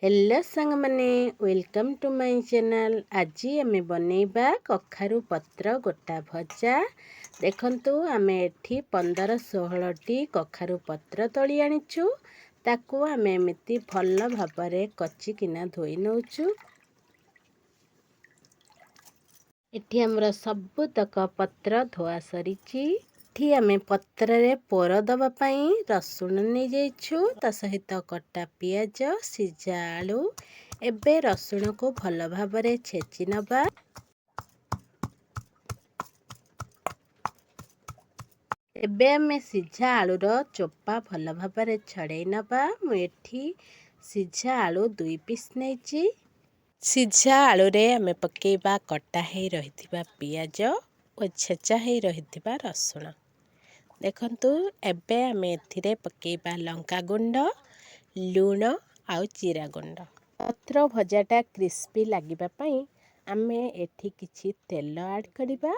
Hello ସାଙ୍ଗମାନେ, welcome to my channel. ଆଜି ଆମେ ବନେଇବା କଖାରୁ ପତ୍ର ଗୋଟା ଭଜା। ଦେଖନ୍ତୁ, ଆମେ ଏଠି 15-16ଟି କଖାରୁ ପତ୍ର ତୋଳି ଆଣିଛୁ। ତାକୁ ଆମେ ଏମିତି ଭଲ ଭାବରେ କଚିକିନା ଧୋଇ ନେଉଛୁ। ଏଠି ଆମର ସବୁତକ ପତ୍ର ଧୁଆ ସରିଛି। ଏଠି ଆମେ ପତ୍ରରେ ପୋର ଦେବା ପାଇଁ ରସୁଣ ନେଇଯାଇଛୁ, ତା ସହିତ କଟା ପିଆଜ, ସିଝା ଆଳୁ। ଏବେ ରସୁଣକୁ ଭଲ ଭାବରେ ଛେଚି ନେବା। ଏବେ ଆମେ ସିଝା ଆଳୁର ଚୋପା ଭଲ ଭାବରେ ଛଡ଼େଇ ନେବା। ମୁଁ ଏଠି ସିଝା ଆଳୁ 2 ପିସ୍ ନେଇଛି। ସିଝା ଆଳୁରେ ଆମେ ପକାଇବା କଟା ହେଇ ରହିଥିବା ପିଆଜ ଓ ଛେଚା ହେଇ ରହିଥିବା ରସୁଣ। ଦେଖନ୍ତୁ, ଏବେ ଆମେ ଏଥିରେ ପକାଇବା ଲଙ୍କା ଗୁଣ୍ଡ, ଲୁଣ ଆଉ ଜିରା ଗୁଣ୍ଡ। ପତ୍ର ଭଜାଟା କ୍ରିସ୍ପି ଲାଗିବା ପାଇଁ ଆମେ ଏଠି କିଛି ତେଲ ଆଡ଼୍ କରିବା।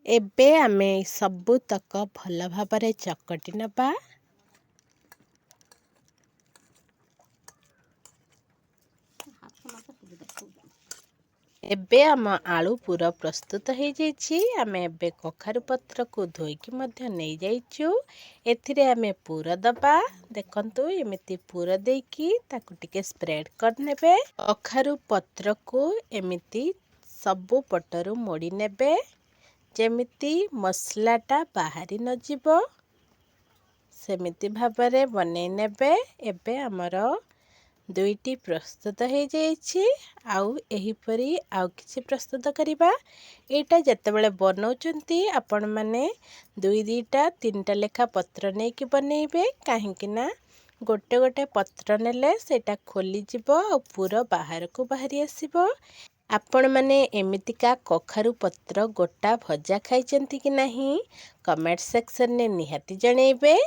ଏବେ ଆମେ ସବୁତକ ଭଲ ଭାବରେ ଚକଟି ନେବା। ଏବେ ଆମ ଆଳୁ ପୁର ପ୍ରସ୍ତୁତ ହେଇଯାଇଛି। ଆମେ ଏବେ କଖାରୁ ପତ୍ରକୁ ଧୋଇକି ମଧ୍ୟ ନେଇଯାଇଛୁ। ଏଥିରେ ଆମେ ପୁର ଦେବା। ଦେଖନ୍ତୁ, ଏମିତି ପୁର ଦେଇକି ତାକୁ ଟିକେ ସ୍ପ୍ରେଡ୍ କରିନେବେ। କଖାରୁ ପତ୍ରକୁ ଏମିତି ସବୁ ପଟରୁ ମୋଡ଼ି ନେବେ, ଯେମିତି ମସଲାଟା ବାହାରି ନଯିବ, ସେମିତି ଭାବରେ ବନେଇ ନେବେ। ଏବେ ଆମର 2ଟି ପ୍ରସ୍ତୁତ ହେଇଯାଇଛି। ଆଉ ଏହିପରି ଆଉ କିଛି ପ୍ରସ୍ତୁତ କରିବା। ଏଇଟା ଯେତେବେଳେ ବନଉଛନ୍ତି ଆପଣମାନେ ଦୁଇ ଦୁଇଟା ତିନିଟା ଲେଖା ପତ୍ର ନେଇକି ବନେଇବେ, କାହିଁକି ନା ଗୋଟେ ଗୋଟେ ପତ୍ର ନେଲେ ସେଇଟା ଖୋଲିଯିବ ଆଉ ପୁର ବାହାରକୁ ବାହାରି ଆସିବ। ଆପଣମାନେ ଏମିତିକା କଖାରୁ ପତ୍ର ଗୋଟା ଭଜା ଖାଇଛନ୍ତି କି ନାହିଁ, କମେଣ୍ଟ ସେକ୍ସନରେ ନିହାତି ଜଣେଇବେ।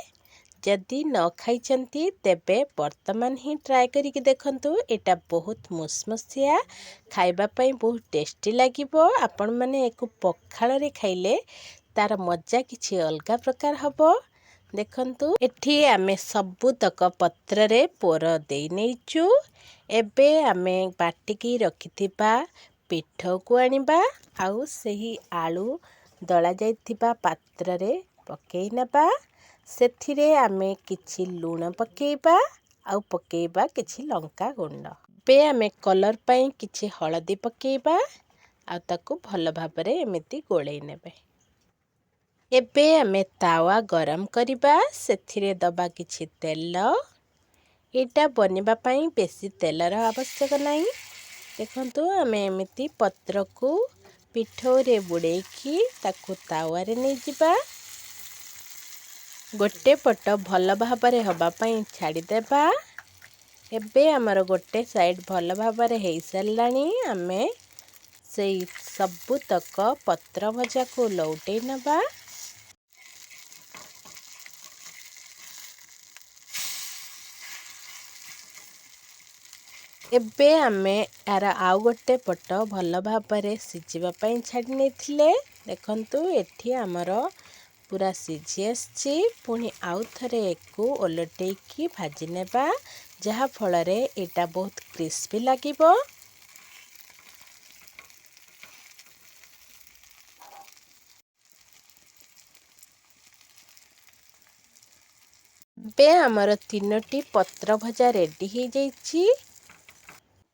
ଯଦି ନ ଖାଇଛନ୍ତି, ତେବେ ବର୍ତ୍ତମାନ ହିଁ ଟ୍ରାଏ କରିକି ଦେଖନ୍ତୁ। ଏଇଟା ବହୁତ ମୁସମୁସିଆ, ଖାଇବା ପାଇଁ ବହୁତ ଟେଷ୍ଟି ଲାଗିବ। ଆପଣମାନେ ଏକୁ ପଖାଳରେ ଖାଇଲେ ତାର ମଜା କିଛି ଅଲଗା ପ୍ରକାର ହେବ। ଦେଖନ୍ତୁ, ଏଠି ଆମେ ସବୁତକ ପତ୍ରରେ ପୋର ଦେଇ ନେଇଛୁ। ଏବେ ଆମେ ବାଟିକି ରଖିଥିବା ପିଠଉକୁ ଆଣିବା ଆଉ ସେହି ଆଳୁ ଦଳା ଯାଇଥିବା ପାତ୍ରରେ ପକାଇ ନେବା। ସେଥିରେ ଆମେ କିଛି ଲୁଣ ପକାଇବା ଆଉ ପକାଇବା କିଛି ଲଙ୍କା ଗୁଣ୍ଡ। ଏବେ ଆମେ କଲର୍ ପାଇଁ କିଛି ହଳଦୀ ପକାଇବା ଆଉ ତାକୁ ଭଲ ଭାବରେ ଏମିତି ଗୋଳେଇ ନେବେ। ଏବେ ଆମେ ତାୱା ଗରମ କରିବା। ସେଥିରେ ଦେବା କିଛି ତେଲ। ଏଇଟା ବନିବା ପାଇଁ ବେଶୀ ତେଲର ଆବଶ୍ୟକ ନାହିଁ। ଦେଖନ୍ତୁ, ଆମେ ଏମିତି ପତ୍ରକୁ ପିଠଉରେ ବୁଡ଼େଇକି ତାକୁ ତାୱାରେ ନେଇଯିବା। ଗୋଟେ ପଟ ଭଲ ଭାବରେ ହେବା ପାଇଁ ଛାଡ଼ିଦେବା। ଏବେ ଆମର ଗୋଟେ ସାଇଡ଼୍ ଭଲ ଭାବରେ ହେଇସାରିଲାଣି। ଆମେ ସେଇ ସବୁତକ ପତ୍ର ଭଜାକୁ ଲଉଟେଇ ନେବା। ଏବେ ଆମେ ଏହାର ଆଉ ଗୋଟେ ପଟ ଭଲ ଭାବରେ ସିଝିବା ପାଇଁ ଛାଡ଼ି ନେଇଥିଲେ। ଦେଖନ୍ତୁ, ଏଠି ଆମର ପୁରା ସିଝି ଆସିଛି। ପୁଣି ଆଉ ଥରେ ଏକୁ ଓଲଟେଇକି ଭାଜି ନେବା, ଯାହାଫଳରେ ଏଇଟା ବହୁତ କ୍ରିସ୍ପି ଲାଗିବ। ଏବେ ଆମର ତିନୋଟି ପତ୍ର ଭଜା ରେଡ଼ି ହେଇଯାଇଛି।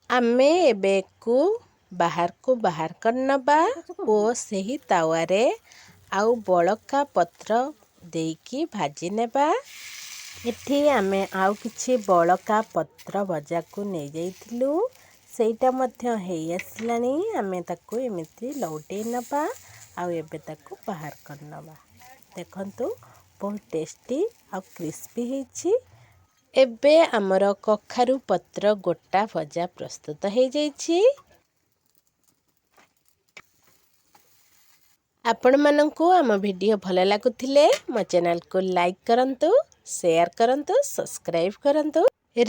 ଆମେ ଏବେ ଏକୁ ବାହାରକୁ ବାହାର କରିନେବା ଓ ସେହି ତାୱାରେ ଆଉ ବଳକା ପତ୍ର ଦେଇକି ଭାଜି ନେବା। ଏଠି ଆମେ ଆଉ କିଛି ବଳକା ପତ୍ର ଭଜାକୁ ନେଇଯାଇଥିଲୁ। ସେଇଟା ମଧ୍ୟ ହେଇ ଆସିଲାଣି। ଆମେ ତାକୁ ଏମିତି ଲଉଟେଇ ନେବା ଆଉ ଏବେ ତାକୁ ବାହାର କରିନେବା। ଦେଖନ୍ତୁ, ବହୁତ ଟେଷ୍ଟି ଆଉ କ୍ରିସ୍ପି ହେଇଛି। ଏବେ ଆମର କଖାରୁ ପତ୍ର ଗୋଟା ଭଜା ପ୍ରସ୍ତୁତ ହେଇଯାଇଛି। ଆପଣମାନଙ୍କୁ ଆମ ଭିଡ଼ିଓ ଭଲ ଲାଗୁଥିଲେ ମୋ ଚ୍ୟାନେଲକୁ ଲାଇକ୍ କରନ୍ତୁ, ସେୟାର କରନ୍ତୁ, ସବସ୍କ୍ରାଇବ୍ କରନ୍ତୁ।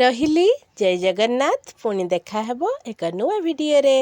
ରହିଲି, ଜୟ ଜଗନ୍ନାଥ। ପୁଣି ଦେଖାହେବ ଏକ ନୂଆ ଭିଡ଼ିଓରେ।